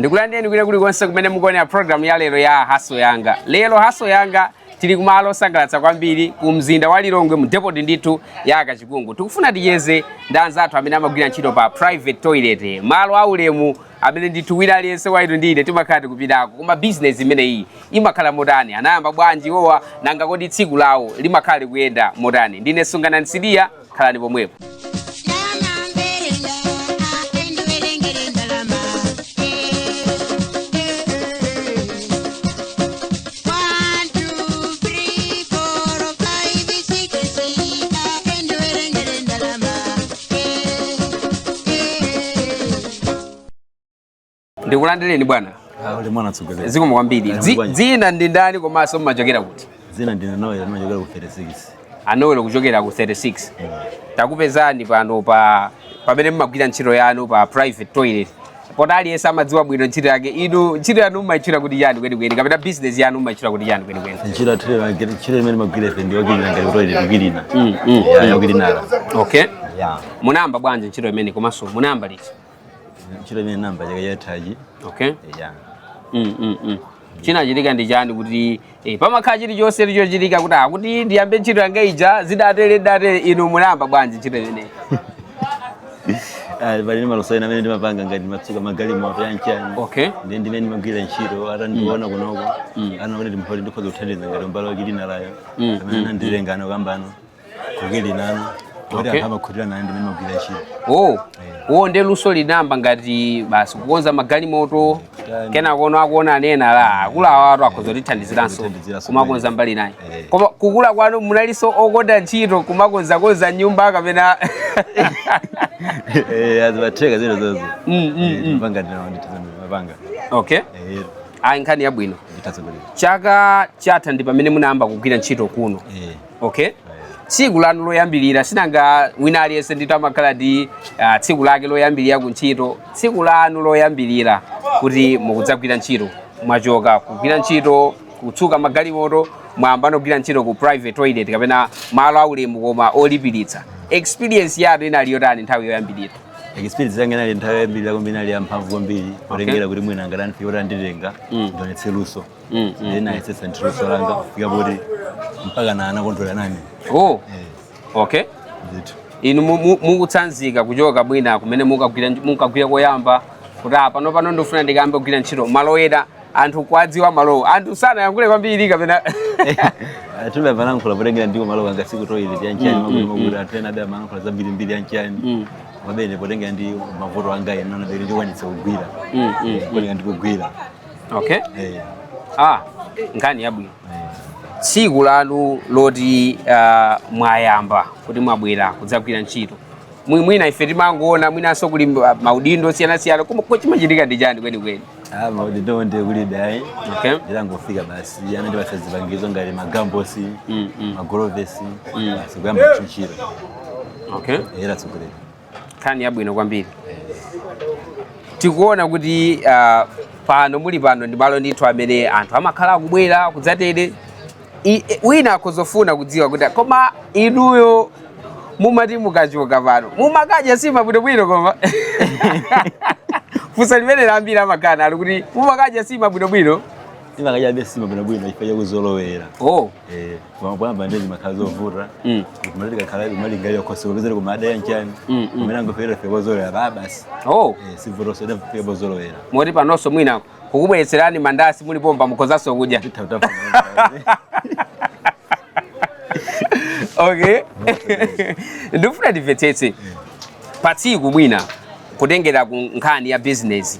Ndikulandireni kwina kulikonse kumene mukuonera program ya lero ya Hustle Yanga. Lero Hustle Yanga tili kumalo osangalatsa kwambiri ku mzinda wa Lilongwe, mu depot ndithu ya Kachikungu. Tikufuna ticheze ndi anzathu amene amagwira ntchito pa private toilet, malo aulemu amene ndithu wina aliyense wa inu ndi ine timakhala tikupitako. Koma business imeneyi imakhala motani? Anayamba bwanji iwowa? Nanga kodi tsiku lawo limakhala likuyenda motani? Ndine Sungana Nsidiya, khalani pomwepo. Ndikulandireni, bwana. Uli mwana tsogolera. Zikomo kwambiri. Bwanji. Dzina ndi ndani komanso mumachokera kuti? Dzina ndine Noel, ndimachokera ku 36. Anowelo kuchokera ku 36. Takupezani pano pa pamene mumagwira ntchito yanu pa private toilet. Poti aliyense amadziwa bwino ntchito yake, inu ntchito yanu mumayitchula kuti chani kwenikweni, kapena business yanu mumayitchula kuti chani kwenikweni? Ntchito athu, ntchito imene magwira ife ndi yokilina, ngati toilet kukilina. Ya, yokilinala. Okay. Ya. Munayamba bwanji ntchito imene, komanso munayamba liti? Ntchito imene nayamba chaka chathachi. Okay. Ya. Chinachitika ndi chani kuti pamakhala chilichonse chochitika kuti kuti ndiyambe ntchito yanga ija zidatere datere? Inu munayamba bwanji ntchito imeneyi? Ah, pali maluso ena amene ndimapanga, ngati matsuka magalimoto yanchani. Ndi ndimene ndimagwira ntchito. Atandiona kunoko, anaona ndimphoti ndikhoza kuthandiza ngati umbalo wakilinalayo. Amene anandilengano kambano kukilinano kuti anthu amakhutira naye ndimene ndimagwira ntchito. Oh, nde luso linamba ngati basi kukonza magalimoto. Tani. Kena kono akuona anena la akulu awatu akhoza kutithandiziranso Kutithandiziranso. kumakonza mbali naye. Eh. Koma kukula kwanu munalinso okonda ntchito kumakonzakonza nyumba kapena? Eh, azimatheka zino zozo. Mapanga ndimapanga. Okay. Eh. Ayi, nkhani yabwino. Nditatsogolera. Chaka chatha ndi pamene munayamba kugwira ntchito kuno? Eh. Okay, tsiku lanu loyambirira, sinanga wina aliyense ndithu amakhala ndi tsiku lake loyambirira ku ntchito, tsiku lanu loyambirira kuti mukudzagwira ntchito, mwachoka kugwira ntchito kutsuka magalimoto, mwayamba kugwira ntchito ku private toilet kapena malo aulemu koma olipiritsa, experience yanu inali yotani nthawi yoyambirira? Experience yanga inali nthawi yoyambirira kwambiri inali yamphamvu kwambiri, potengera kuti mwina ngati andifika kuti anditenga ndionetse luso. Ndinayesetsa ndi luso langa kufika poti mpaka na anakondwera nane. Oh, okay. Ndithu. Inu mukutsanzika kuchoka bwina kumene mukagwira koyamba kuti pano pano ndifuna ndikambe kugwira ntchito malo ena, anthu kwadziwa malowo, anthu sanayankhule kwambiri kapena? Anthu amalankhula potengera ndiko malo kanga siku toilet yanchani, makuti makuti anthu ena abe amalankhula zambirimbiri yanchani, mabene potengera ndi mavuto anga ena nabere ndikwanitsa kugwira. Potengera ndikugwira. Okay. Eh. Ah, nkhani yabwino. Tsiku lanu loti mwayamba kuti mwabwera kudzagwira ntchito, mwina ife timangoona mwinanso kuli maudindo osiyanasiyana, koma ko chimachitika ndi chani kwenikweni? Ah, maudindo ndiye kulibe ayi. Okay. Ndilangofika basi, anandipatsa zipangizo ngati magambosi, magolovesi, basi kuyamba ntchito. Okay. Era tsogolera. Nkhani yabwino kwambiri. Tikuona kuti pano muli pano ndi malo ndithu amene anthu amakhala akubwera kudzatere. Wina akhozofuna kudziwa kuti koma inuyo mumati mukachoka pano mumakadya sima bwinobwino? Koma funso limene lambiri amakana ali kuti mumakadya sima bwinobwino? Timakadya sima bwinobwino chifukwa chakuzolowera. Oh. Eh, kuyamba ndi zimakhala zovuta. Kumati tikakhala kumalingalira khosi kupezera kumada yanchani. Kumene angofera fe pozolowera ba basi. Oh. Eh, sivutoso idafika pozolowera. Moti panonso mwina kukubweretserani mandasi muli pomba mukhozanso kudya? Titha kutafuna. Okay, ndikufuna ndimvetsetse pa tsiku, mwina kutengera ku nkhani ya business,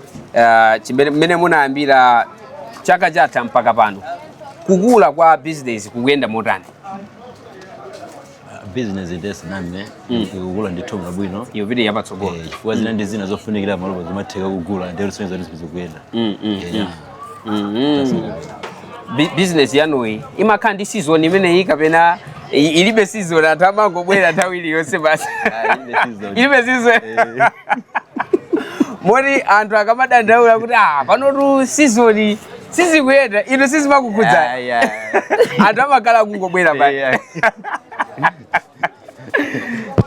mmene munayambira chaka chatha mpaka pano, kukula kwa business kukuyenda motani? Business ndesi name ikukula ndithu bwino. Yopita yapatsogolo. Eh, chifukwa zina ndi zina zofunikira malopo zimatheka kugula, ndiye lusonyeza kuti zikuyenda. Yeah. Business yanuyi imakhala ndi season imeneyi kapena ilibe season, anthu amangobwera nthawi iliyonse basi? Ah, ilibe season. Ilibe season, moti anthu akamadandaula kuti panotu season sizikuyenda, inu sizimakukhudzani? Yeah. Anthu amakhala kungobwera basi? Yeah.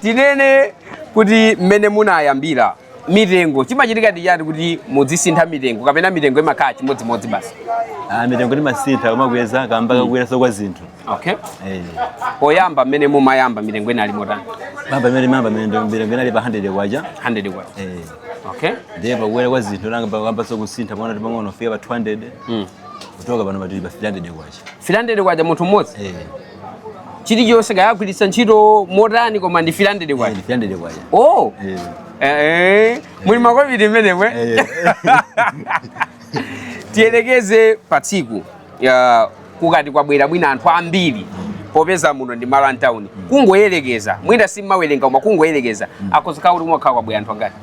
Tinene kuti mmene munayambira Mitengo, chimachitika ndi chani kuti muzisintha mitengo, kapena mitengo imakhala chimodzimodzi basi? Ah, mitengo timasintha, kumakweza kamba kakukweraso kwa zinthu. Okay. Eh. Poyamba mmene mumayamba, mitengo inali motani? Mamba imene mamba mitengo inali pa 100 kwacha. 100 kwacha. Eh. Okay. Ndiye pakukwera kwa zinthu nanga pakambaso kusintha pang'ono pang'ono fika pa 200. Kutoka pano patili pa 300 kwacha. 300 kwacha munthu mmodzi? Eh. Chilichonse kayagwiritsa ntchito motani, koma ndi 300 kwacha? Eh, 300 kwacha. Oh. Eh. Eh, muli makobiri mmenemwe. Eh. Tiyelekeze pa tsiku ya kukati kwabwera mwina anthu ambiri, popeza muno ndi malo antawuni, kungoyelekeza, mwina simmawerenga, koma kungoyelekeza, akhozekhala kuti mwakhala kwabwera anthu angati?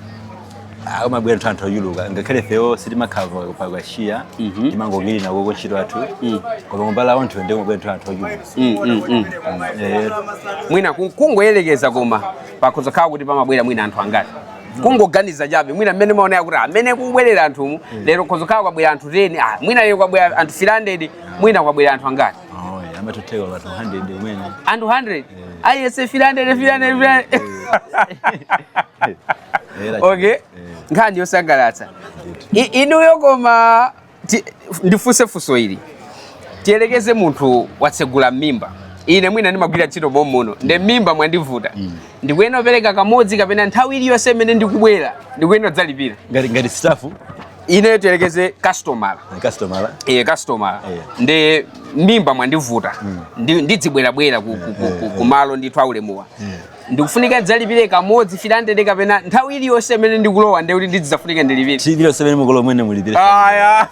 Ah, umabwera anthu ochuluka, ngakhale fewo sitimakhala pa cashier, timangokilina koko ntchito athu, koma kumbala anthu ndi kumabwera anthu ochuluka. Eh. Mwina kungoyelekeza, koma pakhozekhala kuti pamabwera mwina anthu angati, kungoganiza chabe, mwina mmene maonera kuti amene kubwerera anthumu lero khozekhala kwabwera anthu 10, ah, mwina lero kwabwera anthu 300, mwina kwabwera anthu angati? Oh, yeah, amatotheka anthu 100 kumene. Anthu 100, aliyense 300, 300, 300. Okay, nkhani yosangalatsa. Inuyo koma ndifunse funso ili. Tiyelekeze munthu watsegula mimba, ine mwina ndimagwira ntchito bomuno, nde mimba mwandivuta, ndikuyena kupereka kamodzi kapena nthawi iliyonse imene ndikubwera ndikuyena kudzalipira? Ngati staff? Ine tiyelekeze customer. Customer. Iye customer. Eh. Ndi mimba mwandivuta, ndidzibwerabwera kumalo ndithu aulemuwa, ndikufunika ndidzalipire kamodzi 300 kapena nthawi iliyonse imene ndikulowa ndi kuti ndidzafunika ndilipire? Chiliyonse imene mukulowa mwene mulipire. Aya,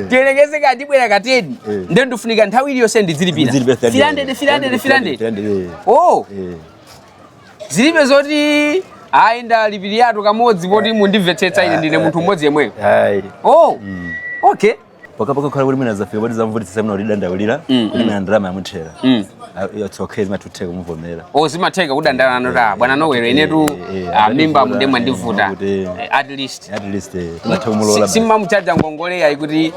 tiyelekeze ka ndibwera ka 10, ndiye ndifunika nthawi iliyonse ndidzilipira Ndidzilipira. 300, 300, 300? 300, eh. Oh. Eh. Zilibe zoti ayi, ndalipiriyatu kamodzi poti mundimvetsetsa, ine ndine munthu mmodzi yemweyo? Ayi. Oh, okay. Pakapaka kukhala kuti mwina zafika poti zamvutitsa, mwina kuti dandaulira kuti mwina ndalama yamuthera. It's okay, zimathutheka kumuvomera. O, zimatheka kudandala nota bwana Nowelo, inetu Eh, ah, mimba atandivuta, munde mwandivuta. At At least. At least timatha kumulola. Simmamuchaja ngongole yayi kuti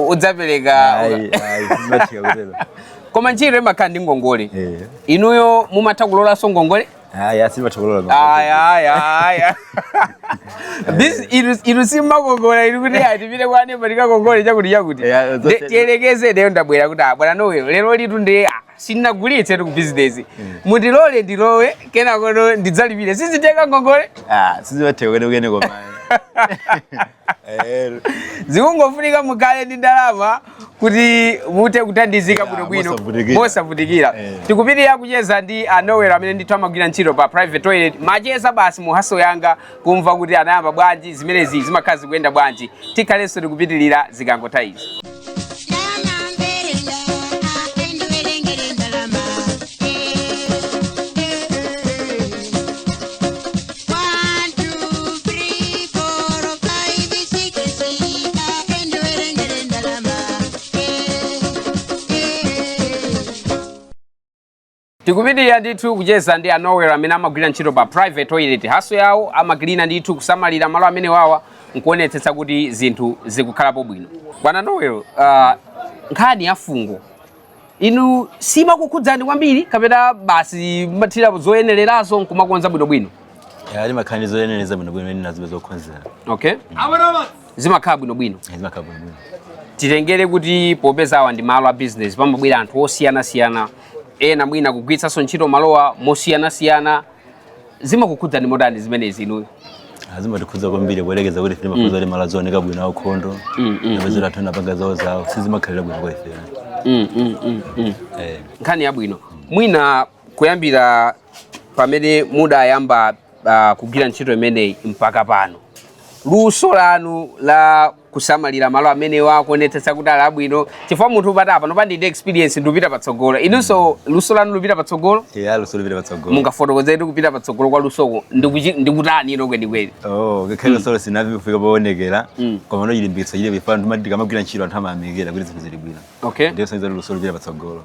udzapereka? Ayi, ayi, zimatheka kutero. Koma ntchito imakhala ndi ngongole. Eh. Inuyo mumatha kulolanso ngongole? Ayi, asimatha kulola. Aya, aya, aya, this inu simmakongola inu kuti ayi, tipite kwa nemba tikakongole chakuti chakuti? Yeah, Tiyelekeze lero ndabwera kuti ah, bwana Nowelo, lero litu ndi ah, sindinagulitse tu ku business, mundilole ndilowe, kenakono ndidzalipire, sizitenga ngongole? Ah, sizimatheka kene kene, koma Zikungofunika mukhale ndi ndalama kuti muthe kuthandizika bwinobwino. Mosavutikira. Mosavutikira. Tikupitirira kucheza ndi a Nowelo amene ndithu amagwira ntchito pa private toilet. Macheza basi mu Hustle Yanga, kumva kuti anayamba bwanji, zimenezi zimakhala zikuyenda bwanji. Tikhalenso tikupitirira zikangotha izi. Ndalama mberenda, endiwerengere ndalama. One, two, three, four, five, six, endiwerengere ndalama. Tikupitirira ndithu kucheza ndi a Nowelo amene amagwira ntchito pa private toilet. Hustle yawo amagwirina ndithu kusamalira malo amene wawa nkuonetsetsa kuti zinthu zikukhalapo bwino. Bwana Nowelo, nkhani ya fungo inu simakukhudzani kwambiri kapena basi mathira zoyenererazo nkumakonza bwinobwino? Ali makhani zoyenereza bwinobwino, ine nazibe zokhonzera. Okay, zimakhala bwinobwino. Zimakhala bwinobwino. Titengere kuti popeza awa ndi malo a business, pamabwera anthu osiyanasiyana, ena mwina kugwiritsanso ntchito malowa mosiyanasiyana, zimakukhudzani motani zimenezi inuyo? Azimatikhudza kwambiri, kuyerekeza kuti ife timafuza kuti malo azioneka bwino, aukhondo, napezera anthu anapanga zawo zawo, sizimakhalira bwino kwa ife. Eh. Nkhani yabwino. Mwina kuyambira pamene mudayamba kugwira ntchito imeneyi mpaka pano, luso lanu la kusamalira malo amenewa, kuonetsetsa kuti ali abwino, chifukwa munthu upata apa nopandi ndi experience ndikupita patsogolo, inunso luso lanu lupita patsogolo? Yeah, luso lupita patsogolo. Mungafotokozere kupita patsogolo kwa lusoko ndikutani ino kwenikweni? Oh, ngakhale lusolo sinavi kufika poonekera, koma no chilimbikitso chili bwino. Anthu tikamagwira ntchito, anthu amayamikira kuti zinthu zili bwino. Ndiyo sonza luso lupita patsogolo.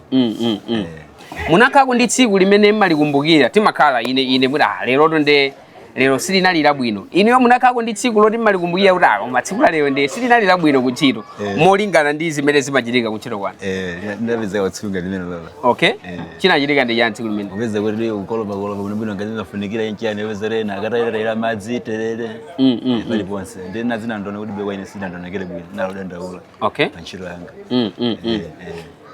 Munakhalako ndi tsiku limene mmalikumbukira? Timakhala ine kuti ah, leroto nde Lero silinali labwino. Inuyo munakhalako ndi tsiku loti mmalikumbukira kuti, "Ah, koma tsiku la lero ndi silinali labwino kuntchito," molingana ndi zimene zimachitika kuntchito kwanu? Eh, ndapezeka tsiku limene lolo. Chinachitika ndi chani tsiku limene? Upeza kuti ukolopa kolopa bwinobwino ngati zimafunikira nchiyani, upeza kuti ena akatayira madzi terere paliponse, ndi nazinandona kuti bekwa ine sinandonekere bwino, nalodandaula pa ntchito yanga.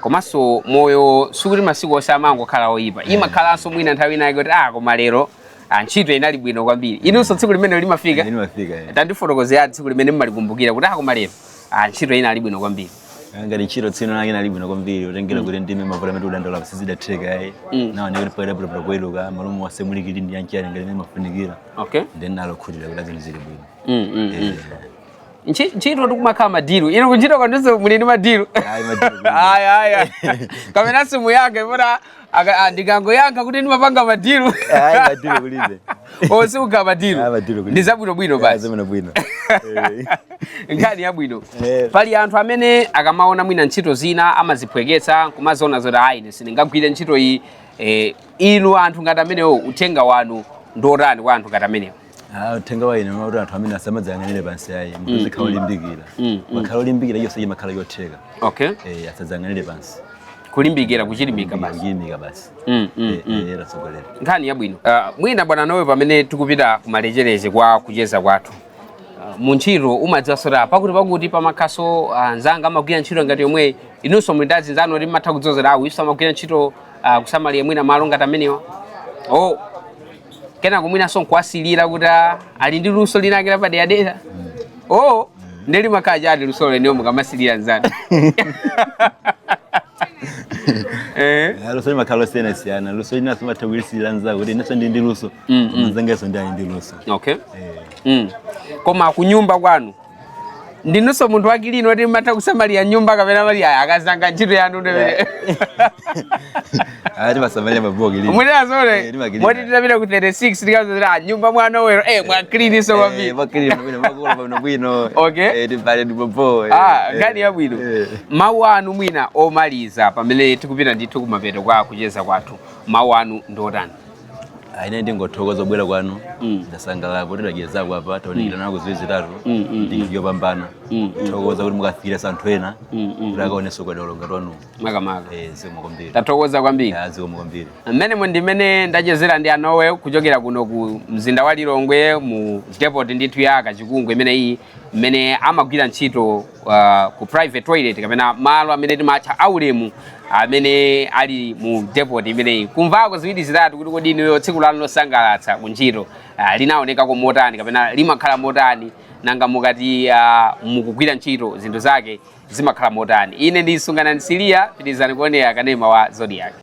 Komanso moyo sikuti masiku onse amangokhala oyipa, imakhalanso mwina nthawi inake kuti, ah, koma lero, ah, ntchito inali bwino kwambiri. Inunso tsiku limene limafika? Limafika, eh. Tandifotokozera tsiku limene mmalikumbukira kuti, ah, koma lero, ah, ntchito inali bwino kwambiri. Ngati ntchito tsino lake inali bwino kwambiri, utengera kuti ndime mavuto amene udandaula sizidatheka ayi, naone kuti pakadapulapula kuweruka malumu wase mulikili ndi yanchiyani ngati imene mafunikira, ndi nalokhutira kuti zinthu zili bwino. Ntchito tikumakhala ma deal. Inu kuntchito kwanunso muli ndi ma deal? Ayi, ma deal kulibe. Ayi, ayi, kapena simuyankha ipota ndikangoyankha kuti ndimapanga ma deal. Ayi, ma deal kulibe. O, sikukhala ma deal? Ayi, ma deal kulibe. Ndi zabwinobwino basi. Zabwinobwino. Nkhani yabwino. Eh. Pali anthu amene akamaona mwina ntchito zina amaziphweketsa, kumaziona zoti, ayi, ine sindingagwire ntchito iyi. Inu anthu ngati amenewo, uthenga wanu ndotani kwa anthu ngati amenewo? Ah, uthenga wa ine kuti anthu amene asamadzayang'anire pansi ayi, munthu uzikhala olimbikira. Makhala olimbikira, chonse chimakhala chotheka. Eh, asadzayang'anire pansi. Kulimbikira, kuchilimika basi. Kuchilimika basi. Eh, ratsogolera. Nkhani yabwino. Mwina bwana Nowe, pamene tikupita kumalechereche kwa kucheza kwathu, mu ntchito umadziwa sota pakuti pakuti pamakhaso anzanga amagwira ntchito ngati yomwe inunso muli ndi azinzanu oti mmatha kudzozera awo, iso amagwira ntchito kusamalira mwina malo ngati amenewa, oh, kenako mwinanso nkuwasilira kuti, ah, ali ndi luso linake lapaderadera, oh, ndeli makhala chati luso leniwo mukamasilira nzanu? Luso limakhala losiyanasiyana. Luso linaso matha kulisirira nzako kuti inenso ndi luso, koma nzangenso ndi ali ndi luso. Koma kunyumba kwanu ndinunso munthu wa clean oti mmatha kusamalira nyumba, kapena mali aya akazanga ntchito yanu ndimene? Ati masamalira maboki lini. Mwinazone. Timakilina. Moti tinapita ku 36 tikazozera, ah, nyumba mwanowero mwa clean so kwambiri. Makilina bwino, makula bwino bwino. Tipale ndipopo. Ah, nkhani yabwino. Mawu anu mwina omaliza pamene tikupita ndithu kumapeto kwa kucheza kwathu, mawu anu ndotani? Ine ndingothokoza kubwera kwanu. Ndasangalala kuti tachezako apa, taonekera nako ziwiri zitatu, ndi yopambana. Thokoza kuti mukafikira anthu ena kuti akaonenso kwadolo ngati wanu. Makamaka. Eh, zikomo kwambiri. Tathokoza kwambiri. Ah, zikomo kwambiri. Mmenemo ndimene ndachezera ndi Anowe kuchokera kuno ku mzinda wa Lilongwe, mu depot ndithu ya Kachikungwe imene iyi, mmene amagwira ntchito ku private toilet kapena malo amene timatcha aulemu amene ali mu depot imeneyi. Kumvako ziwiri zitatu kuti kodi inuyo tsiku lanu losangalatsa ku ntchito linaonekako motani kapena limakhala motani, nanga mukati mukugwira ntchito zinthu zake zimakhala motani. Ine ndi Sungana Nsiliya, pitirizani kuonera kanema wa Zodiak.